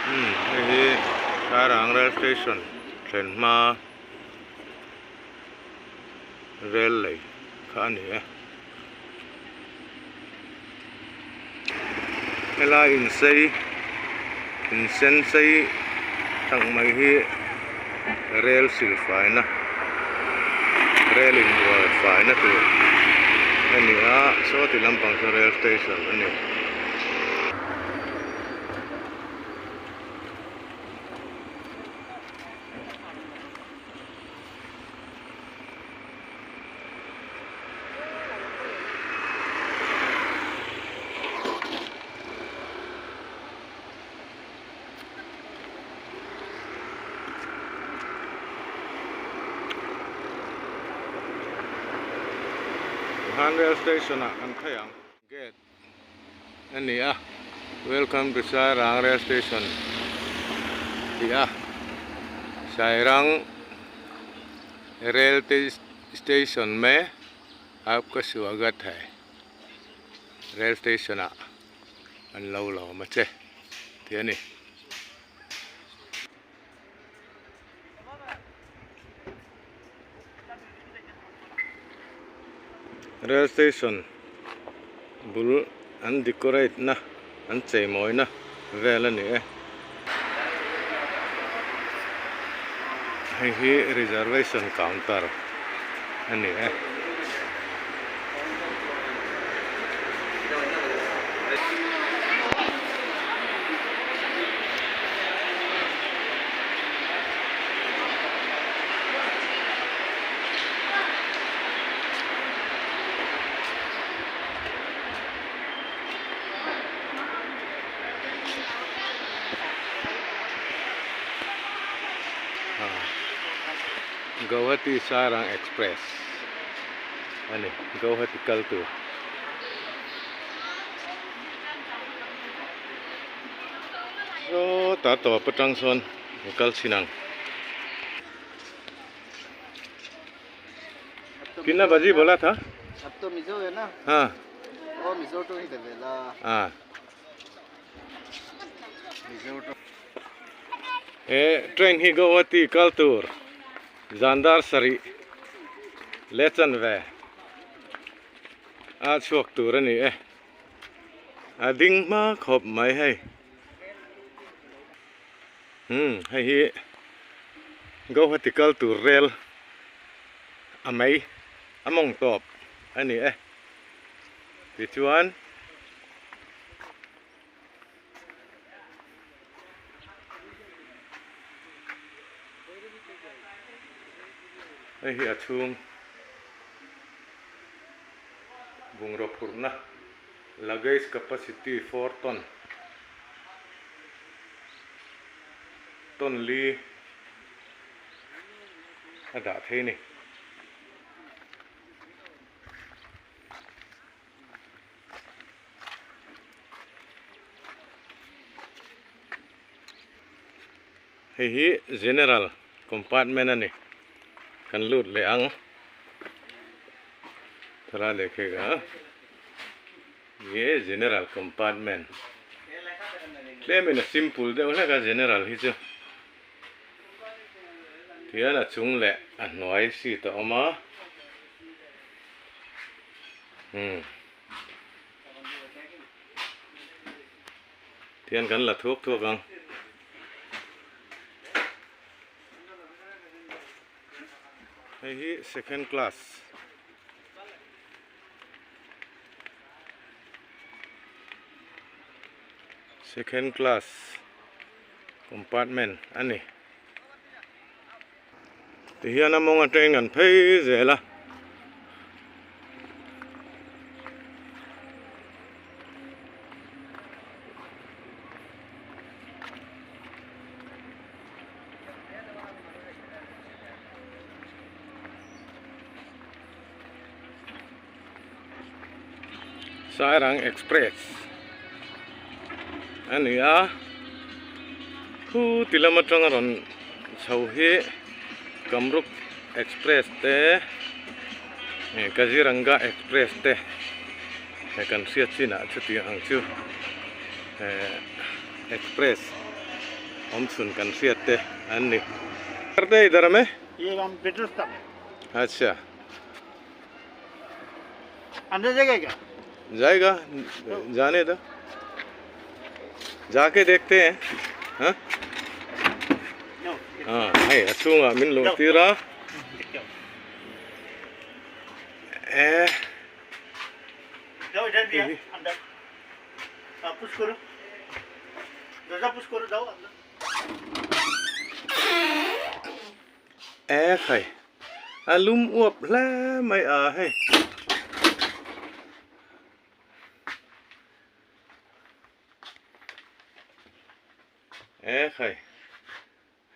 Umm hei hi Sairang rail station thlen hma rel lei kha a ni e. Helai insei insen sei tak mai hi rel silfaina rel inbual faina tur a ni a saw ti lampang saw rail station a ni. Han rail station ah kan phei ang gate a ni a welcome to Sairang rail station tih a Sairang rail station me aapka swagat hai rail station ah an lo lawm a che tih a ni. Rail station bul an decorate na an cheimawi na vel a ni e. Hei hi reservation counter a ni e. Guwahati Sairang Express a ni Guwahati kal tur. Sawtah tawp atang sawn a kal chhin ang. Kitna baji bola tha? Ab to Mizo hai na. Ha. O Mizo to hi deve la. Ha. Mizo to. E train hi Guwahati kal tur zandar sarih leh chanve a chhuak tur a ni e. A ding hma khawp mai hei. Umm hei hi Guwahati kal tur rel a mai a mawng tawp a ni e. Tichuan hei hi a chhung bungraw phurhna luggage capacity 4 ton ton li a dah thei a ni. Hei hi general compartment a ni kan lut leh ang thla leh khek a ye general compartment tlemin a simple deuh hlek a general hi chu tihian a chung leh a hnuai seat a awm a. Umm tihian kan la thuak thuak ang hei hi second class second class compartment a ni. Tihian a mawng atangin kan phei zel a. Sairang Express a ni a khu ti lam atanga rawn chho hi Kamrup Express te eh Kaziranga Express te he kan hriat chinah chutiang ang chu eh express. Awmchhun kan hriat te an ni. Acha. जाएगा जाने दो जाके देखते हैं हाँ हाँ hei a chhungah min luh tir a e E khai a lum uap hle mai a hei. E khai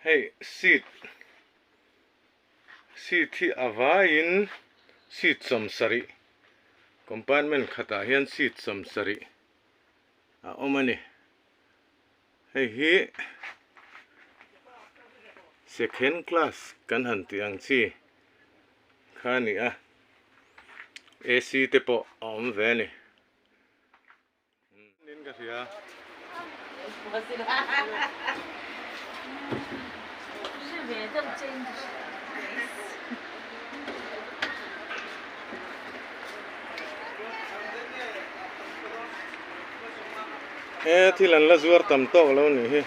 hei seat seat hi a vaiin seat sawmsarih compartment khatah hian seat sawmsarih a awm a ni. Hei hi second class kan han tih ang chi kha a ni a, AC te pawh a awm ve a ni. In ka hria. He thil an la zuar tam tawk lo nih hi.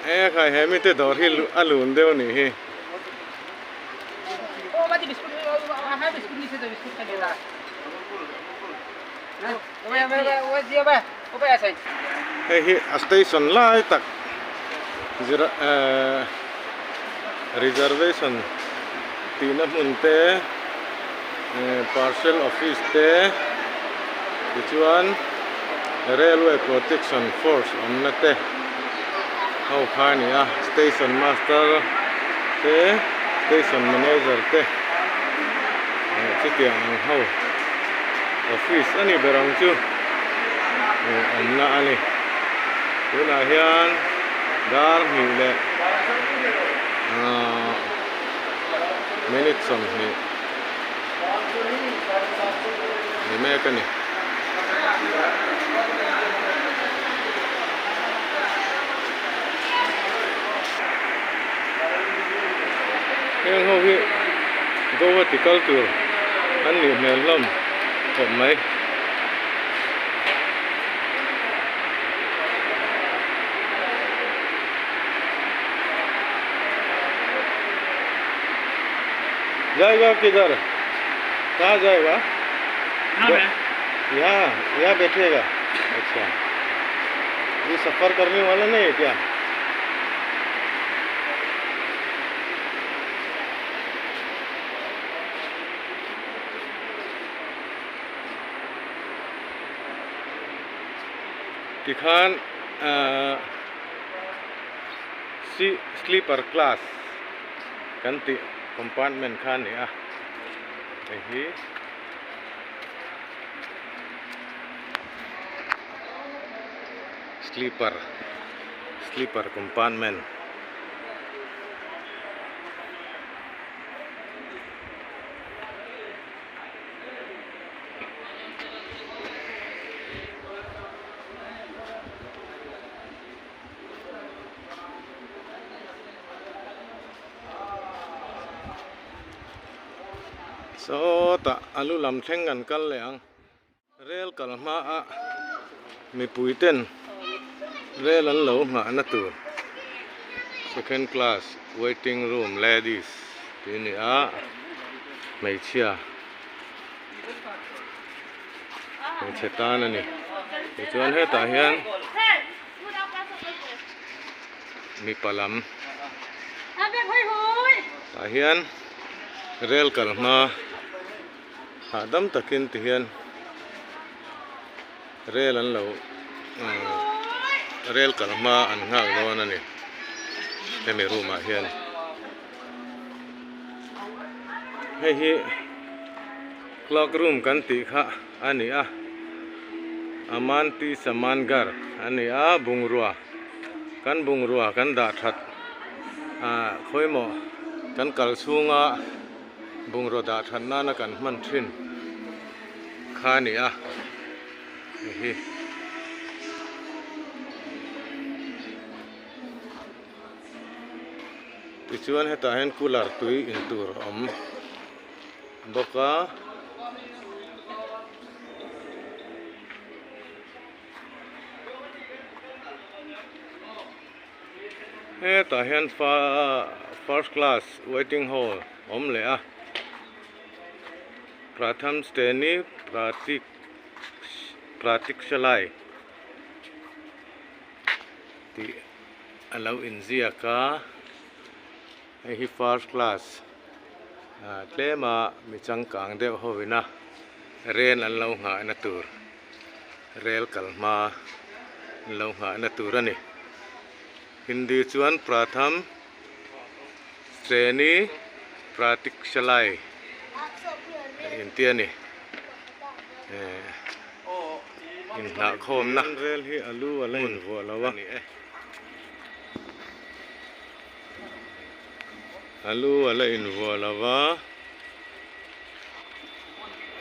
He khai he mite dawr hi a lun deuh nih hi. Hei hi a station lai tak zira ehh reservation tihna hmun te ehh parcel office te tichuan railway protection force awmna te ho kha a ni a station master te station manager te ehh chutiang ang ho. Office a ni ber ang chu eh awmna a ni. Tunah hian dar hnih leh ahh minute 20 ni mek a ni. Heng ho hi Goa ti kal tur an nih hmel hlawm khawp mai. Jayega kidhar? Kaha jayega? यहाँ यहाँ बैठेगा अच्छा ये सफर करने वाला नहीं है क्या Tikhan ahh sleeper class kan tih compartment kha a ni a hei hi. Sleeper sleeper compartment Sawtah a lu lam thleng kan kal leh ang. Rel kal hmaah mipui ten rel an lo nghahna tur second class waiting room ladies tih a ni a, hmeichhia hmeichhe tan a ni. Tichuan hetah hian mipa lam tah hian rel kal hma hahdam takin ti hian rel an lo rel kal hma an nghak dawn a ni hemi room ah hian hei hi clock room kan tih kha a ni a Amanti Samangar a ni a bungrua kan bungrua kan dah that ah khawimaw kan kal chhunga. Bungraw dah that nana kan hman thin kha a ni a hei hi. Tichuan hetah hian cooler tui in tur a awm bawk a. Hetah hian first class waiting hall a awm leh a Pratham Shreni Pratik Pratikshalai tih a lo inziak a hei hi first class ah tlema mi changkang deuh ho ina rel an lo nghahna tur. Rel kal hma an lo nghahna tur a ni. Hindi chuan Pratham Shreni Pratikshalai a inti a ni. Eh inhnahkhawmna rel hi a lu a la invuah lo a ni e. A lu a la invuah lo va.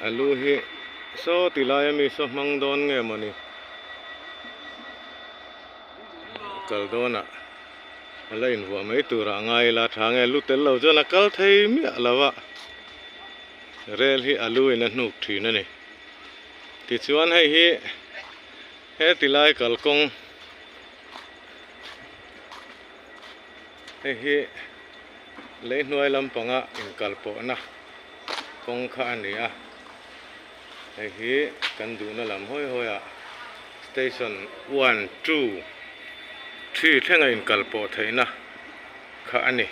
A lu hi saw ti lai ami saw hmang dawn nge mawni kal dawnah a la invuah mai turah a ngai ila tha nge lu tel lo chuan a kal thei miah lo a rel hi a lu in a hnuk thin a ni tichuan hei hi heti lai kalkawng Hei hi lei hnuai lampanga inkalpawhna kawng kha a ni a, hei hi kan duhna lam hawi hawi ah station one two three thlenga inkalpawh theihna kha a ni.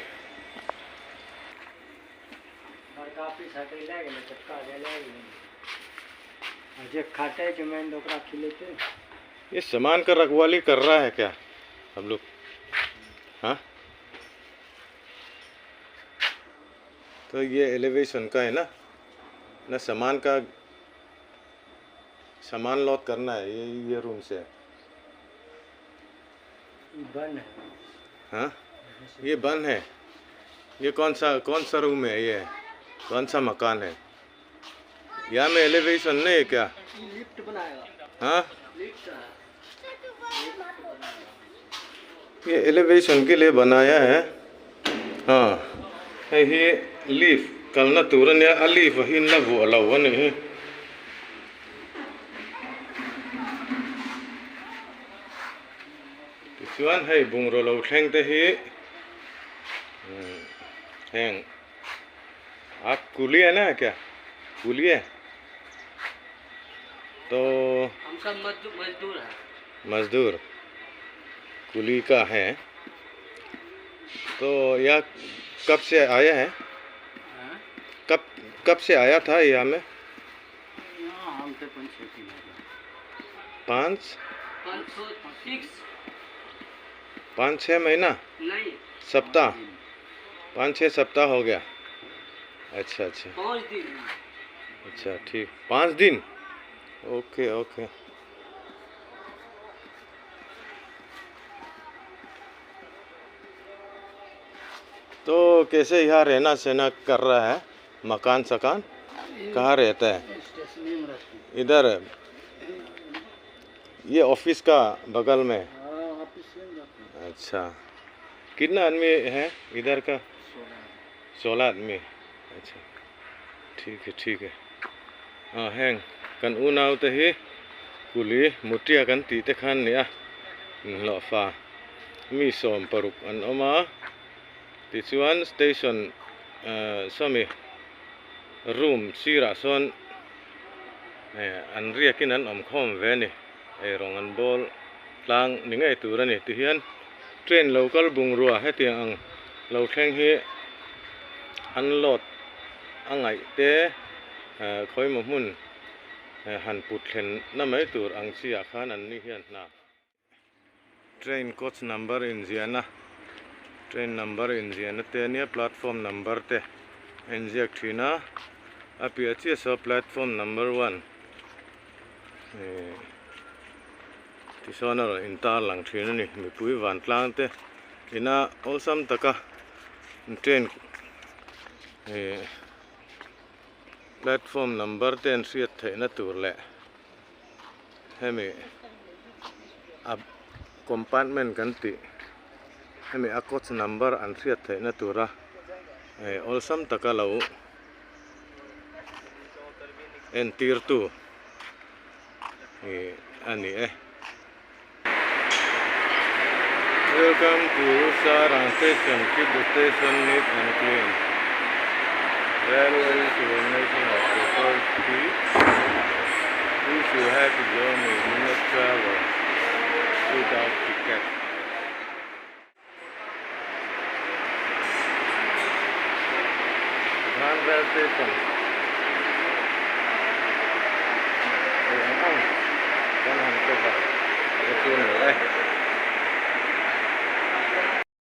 ये सामान का रखवाली कर रहा है क्या हम लोग हाँ तो ये एलिवेशन का है ना ना सामान का सामान लॉक करना है ये ये रूम से बंद है हाँ ये बंद है ये कौन सा कौन सा रूम है ये कौन सा मकान है यहाँ में एलिवेशन नहीं है क्या लिफ्ट बनाएगा हाँ लिफ्ट ये एलिवेशन के लिए बनाया है हाँ hei hi lift kalna tur ania a lift ah hian la vuah lo a nih hi tichuan hei bungraw lo thleng te hi heng a kuli a na kya kuli e तो हम सब मजदूर हैं मजदूर कुली का है तो यह कब से आया है कब कब से आया था यहाँ में हम तो पाँच छः दिन पाँच पाँच सौ सिक्स पाँच छः महीना नहीं सप्ताह पाँच छः सप्ताह हो गया अच्छा अच्छा पाँच दिन अच्छा ठीक पाँच दिन ओके ओके तो कैसे यहाँ रहना सहना कर रहा है मकान सकान कहाँ रहता है स्टेशन में रहते हैं इधर ये ऑफिस का बगल में हाँ ऑफिस में रहते हैं अच्छा कितना आदमी है इधर का सोलह आदमी अच्छा ठीक है ठीक है à heng kan unau te hi kuli mutia kan tih te khan nia inhlawh fa mi sawm paruk an awm a tichuan station ah sawmi room sirah sawn eh an riakin an awm khawm ve a ni eirawng an bawl tlang ni ngei tur a ni tihian train lo kal bungrua hetiang ang lo thleng hi an load a ngaih te eh khawimaw hmun eh han put thlen na mai tur ang chi ah khan an ni hian hna train coach number inziahna train number inziahna te ania platform number te a inziak thin a a piah chiah saw platform number one eh tisawn a rawn intar lang thin a ni mipui vantlang te ina awlsam taka train eh. Platform number te an hriat theihna tur leh hemi a compartment kan tih hemi a coach number an hriat theihna tura eh awlsam taka lo entirtu ih a ni e. Welcome to Sarang Station, keep the station neat and clean. Railway to national property. Wish you happy journey, do not travel without ticket. Grand Rail Station eng ang kan han cover te chu ni e.